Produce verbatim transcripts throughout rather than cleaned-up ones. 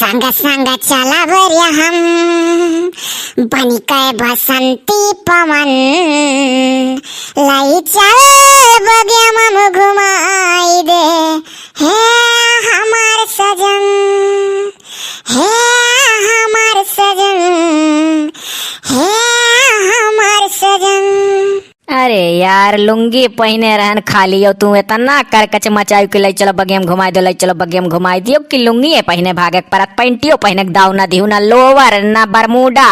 अंग संग चलब रे हम, बनिके बसंती पवन। लई चल बगिया में घुमाई दे, हे हमार सजन, हे हमार सजन, हे हमार सजन। अरे यार, लुंगी पहिने रहन खाली, अउ तू एतना करकच मचायू कि लई चलो बगिया में घुमाई दियो, लई चलो बगिया में घुमाई दियो, कि लुंगी पहिने भागे के परत, पैंटियो पहिने के दाव ना दिहू, ना लोवर, ना बरमूडा।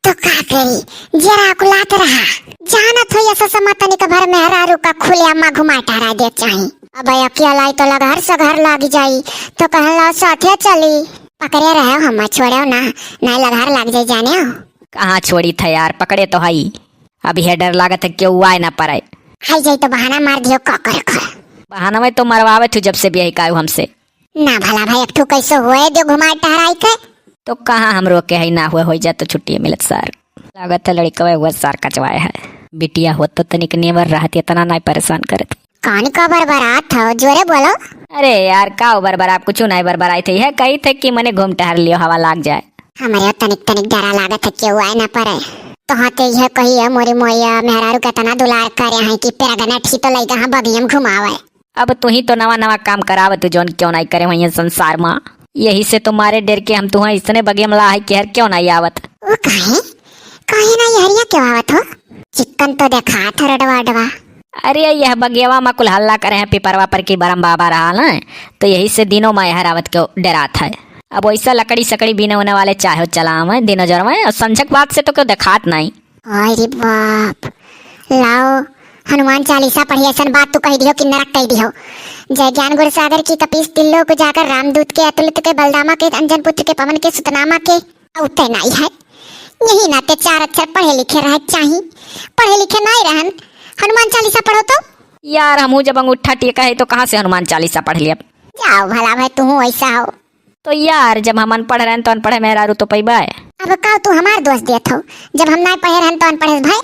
तो का करी, जरा अकुलात रहा। जानत हो, ये ससमा तनिक भर मेहरारू का खुले अम्मा घुमाए टहराए दे चाही। अब अकेलाई तो लगहर सगहर लाग जाई, तो कहला साथे चली। पकड़े रहो हम, छोड़ो ना, ना लगहर लाग जाई, जाने हो। कहाँ छोड़ी था यार, पकड़े तो हई। अब यह डर लागत है केहू आए ना पड़े। आई जाई तो बहाना मार दियो, का करे कर। बहाना में तो मरवावे थू जब से बियाही कायू हमसे। ना भला भाई, एक ठू कैसे होए दियो घुमाए टहराई के। तो कहाँ हम रोके है, ना हुए होई जा तो छुट्टी मिलत सार। लागत है लड़कवे हुआ सार कचवाए है। बिटिया होत तो तनिक नेवर रहत, इतना ना परेशान करत। कौन का बरबरात हो, जोरे बोलो। अरे यार, का बरबरात, कुछ नहीं बरबराई थे, यह कही थे कि मने घूम टहर लियो, हवा लाग जाए। हमरे तनिक तनिक डरा लागत है, केहू आए ना पड़े। तो हाँ, ते यह कही है, मोरी मोया मेहरारू के इतना दुलार करे हैं कि पेरगना ठी तो लइका हाँ बगियम घुमावे। अब तू ही तो नवा नवा काम करावत, जौन क्यों नहीं करे हुई संसार मा। यही से तुम्हारे डर के हम तुहा इसने बगियम ला है कि हर क्यों नहीं आवत। वो काहे? काहे ना यहरिया क्यों आवत हो? चिक्कन तो देखात है रडवा अडवा। अरे, यह बगियवा मा कुल हल्ला करे हैं पिपरवा पर की बरम बाबा रहा ना, तो यही से दिनों मा यह रावत क्यों डरात है। अब वैसा लकड़ी सकड़ी बीने होने वाले चाहे चलावे दिनों जरवे, और संझक बात से तो क्यों देखात नहीं। हाय रे बाप, लाओ हनुमान चालीसा पढ़ी, ऐसन बात तू कह दियो कि नरक कह दियो। जय ज्ञान गुण सागर की कपीस तिल्लोक उजागर, रामदूत के अतुलित के बलदामा के अंजन पुत्र के पवन के सुतनामा के। अउते नाई है। यही नाते चार अक्षर पढ़े लिखे रहे चाही। पढ़े लिखे नाई रहन। हनुमान चालीसा पढ़ो तो। यार, हमहू जब अंगूठा टेका है तो कहाँ से हनुमान चालीसा पढ़ लिया? जाओ भला भाई, तू ऐसा हो। तो यार, जब हम अनपढ़ रहन तो अनपढ़े मेहरारू तो पैबा है। अब का तू हमार दोष देत हो? जब हम नाई पढ़े रहन तो अनपढ़े भाई?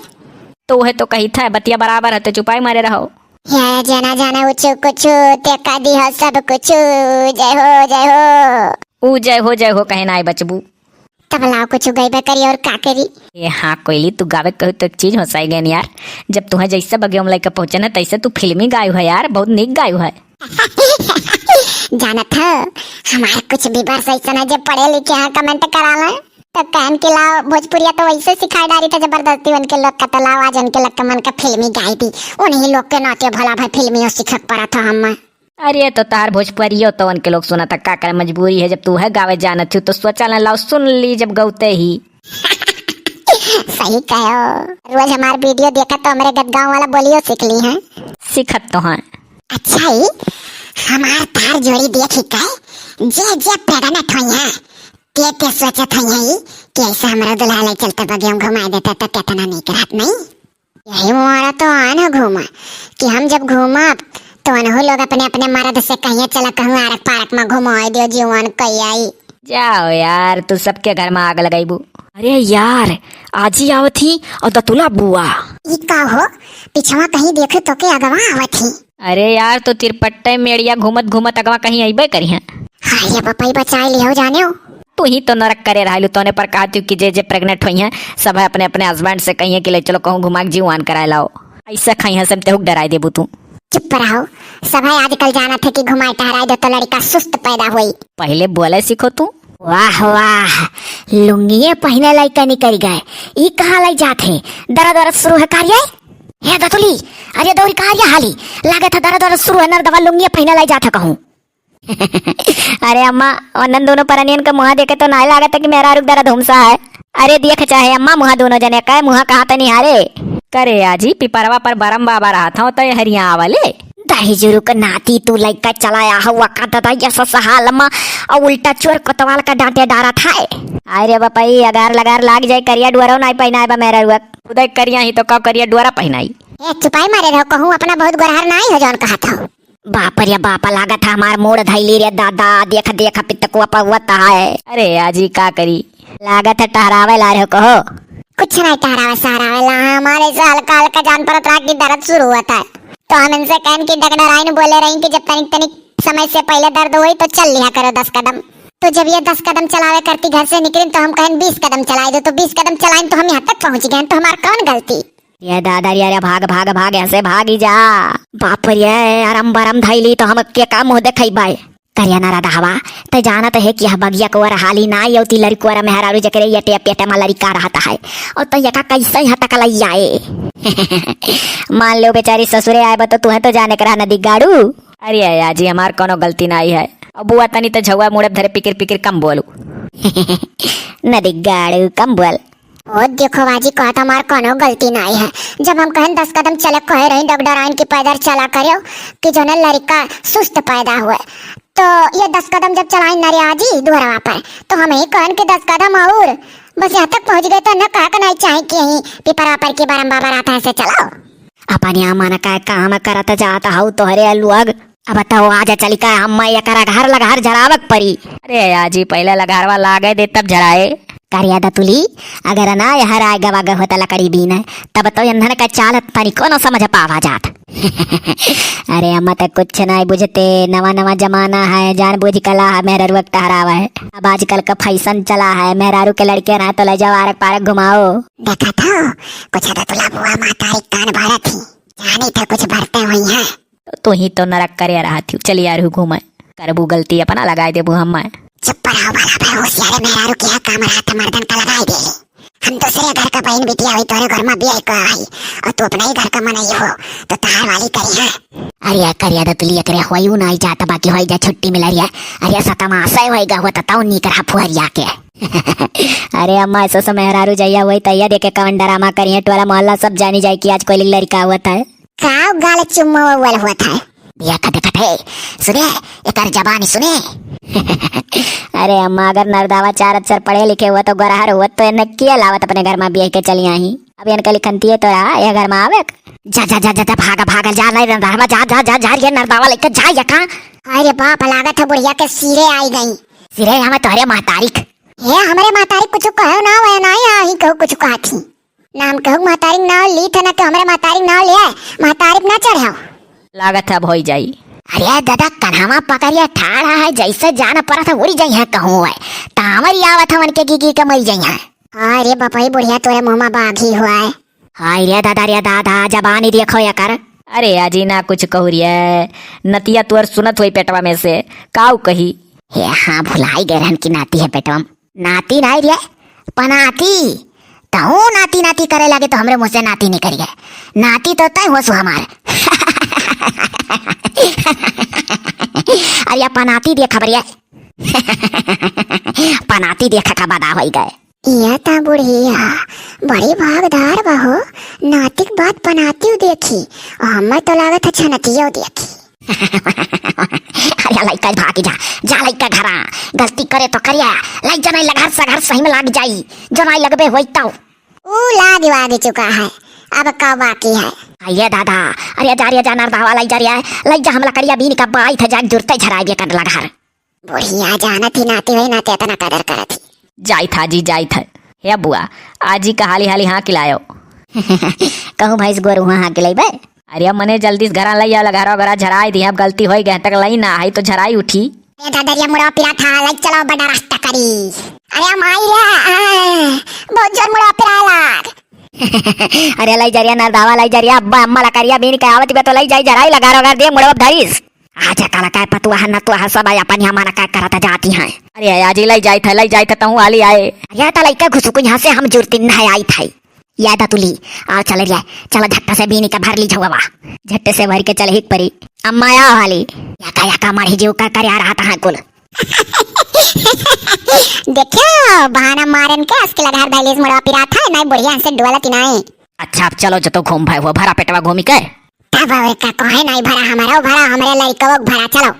तो वह तो कही था, बतिया बराबर है तो चुपाई मारे रहो। हे जना जाने उचु कुचु, ते का दी हो सब कुछ। जय हो, जय हो। ऊ जय हो, जय हो कहे नाई बचबू। तब लाओ कुछ गइबे करी और का करी। ए हाँ कोयली, तू गावे कहू तो एक चीज हो साई गयन यार। जब तुहे जैसे बगिया में लइका पहुँचन है तैसे तू फिल्मी गायू है यार, बहुत नीक गायू है। जानत हो, हमार कुछ viewers ऐसन है जो पढ़े लिखे हैं, comment करा लें तो कहन कि लाओ भोजपुरिया तो वैसे सिखाए डारी था जबरदस्ती उनके लोग का, तो लाओ आज उनके लोग के मन का फिल्मी गाई दी, उन्हीं लोग के नाते भला भाई फिल्मियों सीखे के पड़ा था हम। अरे, तो तार भोजपुरियो तो उनके लोग सुना था, का करे, मजबूरी है, जब तू है गावे जानत हूँ, तो सोचा ना, लाओ सुन ली जब गौते ही। सही कहो, रोज हमार video देखा तो हमरे गत गाँव वाला बोलियो सीख ली है। सीखत तो हैं। अच्छा ही, हमार तार जोड़ी देखी के, जे जे pregnant होई हैं, ते ते सोचत होई हैं कि ऐसे हमरा दुल्हा ले चलते बगिया में घुमाए देते तो कितना नीक रहत नहीं। यही मोरा तो आन हो घूमा कि हम जब घूमब तो अनहु लोग अपने अपने मर्द से कहिए चला कहूँ आरक पारक में घुमाए दियो जीवन कई आई। जाओ यार, तू सबके घर में आग लगाईबू। अरे यार, आजी आवत ही और दतुला बुआ। ई का हो, पिछवा कहीं देखे तो के अगवा आवत ही। अरे यार, तो तिरपट्टे मेड़िया घूमत घूमत अगवा कहीं अइबे करी हैं। हाय रे बपई, बचाए लिहो जाने हो। तू ही तो नरक करे रहलू, तोने पर कहती कि जे जे pregnant होई हैं, सब अपने अपने husband से कहिए कि ले चलो कहूँ घुमा के जीवान कराए लाओ। ऐसे खाई हैं सब, तेहुक डराए देबू तू। चुप रहो, सब है आजकल जानत है कि घुमाए टहराए दो तो लड़का सुस्त पैदा होई। पहले बोले सीखो तू। वाह वाह, लुंगिये पहिने लइका निकल गए। ई कहाँ लई जात है? दरद दरद शुरू है कार्य। हे दतुली, अरे दौरी कार्य हाली, लागत है दरद दरद शुरू है, नरदवा लुंगिये पहिने लई जात है कहूँ। अरे अम्मा, वनन दोनों परनियन के मुँहा देखे तो नाय लागत है कि मेहरारू के दरद हुमसा है। अरे देख चाहे अम्मा, मुँहा दोनों जने का है, मुँहा कहाँ तनी हारे। करे आजी, पिपरवा पर बरम बाबा रहत हौ तो हरिया आवले। दही जुरु के नाती तू लइका चलाया हुआ का दादा, ये ससहाल मा और उल्टा चोर कोतवाल का डांटे डारा था। आय रे बपई, अगार लगार लाग जाए, करिया डुअरो नाय पहिनाए बा मेहरारुआ। उदय करिया ही तो का करिया डुअरा पहिनाई। ए चुपाई मारे रहो, कहूँ अपना बहुत गोरहर नाय हो जौन कहा था। बाप रे बाप, लागत है हमार मूड़ धैली रे दादा, देख देख पितकुआ पौवत है। अरे आजी का करी, लागत है टहरावे ला रहे हो कहो। कुछ नहीं टहरावे सहरावे ला, हमारे से हल्का हल्का जान परत रहा कि दर्द शुरू होता है, तो हम इनसे कहन कि डगडराइन बोले रही कि जब तनिक तनिक समय से पहले दर्द होई तो चल लिया करो दस कदम। तो जब ये दस कदम चलावे करती घर से निकलिन तो हम कहन बीस कदम चलाए दो, तो बीस कदम चलाइन तो हम यहाँ तक पहुँच गए, तो हमार कौन गलती? ये दादा रे, अरे भाग, भाग, भाग, यहाँ से भागी जा। बाप रे, अरम बरम धैली तो हम के का मुँह देखई बाय? करिया ना रदहवा, तै जानत है कि यह बगिया को रहाली ना, यौती लड़कुआ मेहरारू जकरे ये टेप पेटे मा लड़का रहता है। और तो यका कैसे यहाँ तक लई आए? मान लो बेचारी ससुरे आए बा तो तुहे तो जाने के रहा नदी गाड़ू। अरे आजी, हमार कोनो गलती नाई है। अब बुआ तनी तो झउआ मुड़े धरे पिकिर पिकिर कम बोलू। नदी गाड़ू कम बोल। ओ देखो बाजी, कहत हमार कोनो गलती नाई है। जब हम कहन दस कदम चले कहे रही डॉक्टर आइन की पैदल चला करियो कि जो न लड़का सुस्त पैदा हुए, तो ये दस कदम जब चलाइन ना रे आजी दुहरवा पर, तो हम ही कहन कि दस कदम और बस यहाँ तक पहुँच गए, तो न कहा के नाई चाहे कि यहीं पिपरा पर की बरम बाबा रहता है से चलाओ। अपन यहाँ मन का काम करत जात हऊ तोहरे लोग। अब तो आज चली का हम एकरा घर लगहर झरावक परी। अरे आजी, पहले लगहरवा लागे दे तब झराए। करिया दतुली, अगर ना यहाँ राय गवा गए होता लकड़ी बीन, तब तो ईंधन का चालत तनिको न समझ पावा जात। अरे अम्मा तो कुछ नहीं बुझते, नवा नवा जमाना है, जान बूझ कला है, मेहरारू के टहरावा है। अब आजकल का फैशन चला है, मेहरारू के लड़के ना तो ले जाओ आरक पारक घुमाओ। देखा था, कुछ दतुला बुआ मातारी कान भरत ही, जानी था कुछ भरते हुई हैं। तो तू ही तो नरक करे रहत ही। चल यार, हु घूमे। करबू गलती अपना, लगाए देबू हमें। चुप रहो, भला भाई, होशियारे मेहरारू के यहाँ काम रहत मर्दन का लगाए दे। हम दूसरे घर का बहन बिटिया हुई, तोरे घर में बियाह को आई, और तू अपना ही घर का मनई हो, तो तहार वाली करी है। अरे करिया दतुली, एकरे होई उ नाई जात, बाकी होई जा छुट्टी मिला रिया। अरे सतमाशय होई गा होता ताऊ नीक रहा फुहरिया के। अरे अम्मा, ऐसो से मेहरारू जइया हुई तैया देखे कवन ड्रामा करिए, टोला मोहल्ला सब जानी जाए कि आज कोई लड़का हुआ था। काव गाल चुम्मा वाला हुआ था। बिया का देखत है, सुने, एकर जबानी सुने। अरे अम्मा, अगर नरदावा चार अक्षर पढ़े लिखे हुआ तो गोरहर हुआ तो एन्ने किया लावत अपने घर में बिया के चली आई। अब एनका लिखनती है तोरा, ये घर में आवे। जा, जा, जा, जा, जा, भागा, भागा, जा, नहीं नरदावा, जा, जा, जा, जा, ये नरदावा लेके जा, ये का? अरे बाप, लागत है बुढ़िया के सिरे आई गई। सिरे हमें तोहरे महतारी के। हे, हमरे महतारी कुछ कहो ना, वह ना, यहाँ ही कहो कुछ कहा थी। ना हम कहूँ महतारी के नाव ली थे, ना तो हमरे महतारी के नाव ले आए, महतारी पे ना चढ़ाओ। लागत है अब होई जाई। अरे दादा, कन्हवा पकड़िया ठाड़ा है, जैसे जान परत है उड़ी जाई है कहूँ है। तावर ही आवत है उनके गी गी के मरी जाई है। हाँ रे बपई, बुढ़िया तोरे मुँह में बाघी हुआ है। हाय रे दादा, रे दादा, जबानी देखो एकर। अरे आजी ना कुछ कहू रे, नतिया तोर सुनत होई पेटवा में से, काऊ कही? हे हाँ, भुलाई गए रहन की नाती है पेटवा में। नाती नाई रे, पनाती। तहूँ नाती नाती करे लागे तो हमरे मुँह से नाती निकल गए। नाती तो तय होसु हमार। अरे या पनाती दे खबरिया। पनाती देख का बदा होई गए। या ता बुढ़िया बड़ी भागदार बहो, नातिक बात पनातियो देखी, और हमें तो लागत है छनतियो देखी। अरे लइका भागी जा, जा लइका घरा, गलती करे तो करिया, लइ जनाई लघर सघर सही में लाग जाई, जनाई लगबे होई तो। ऊ लाग वाग चुका है, अब का बाकी है? अरे दादा, अरे जा रे जा नरदावा लइ जा रे, लइ जा हम लकड़िया बीन का बाई थे जाग जुरते झराई बे कर लघर। बुढ़िया जानत ही नाती होई, नाते इतना कदर करत ही। जाई था जी, जाई था। हे बुआ, आजी का हाली हाली हाँ किलायो। कहूँ भैंस गोरू हुआ हाँ किलाई बे। अरे मने जल्दी से घरा लई आव, लघर वगैरह झराई दी, अब गलती होई गए तक लई ना आई तो झराई उठी। ए दादरिया मुड़ा पिरा था, लई चलो बड़ा रास्ता करी। अरे माई रे, आ, बहुत जोर मुड़ा पिरा लाग। अरे लई जरिया नरदावा लई जरिया, अब्बा अम्मा लकड़िया बीन के आवत बे तो लई जाई जराई लघर वगैरह दे मुड़वा धरीस। आजा काला काय पतुआ है, नतुआ है, सब आया पानी हमारा काय करत जाती हैं। अरे आजी लई जाई थे, लई जाई थे, तहूँ आली आए। अरे ता लइका घुसुकु यहाँ से हम जुरती नहीं आई थे। या दतुली, आ चल रे, चल झट्टा से बीनी का भर ली झववा। झट्टे से भर के चल ही परी। अम्मा या वाली। या का, या का मारी जीव का करे आ रहा था कुल। देखियो, बहाना मारन के असके लघर भैलेस मुड़वा पिरा था, नहीं बुढ़िया से डोलत ही नहीं। अच्छा, अब चलो जो तो घूम भाई हो, भरा पेटवा घूमी के। तब और का कोहे नहीं भरा हमारा, भरा हमरे लड़कवा भरा, चलो।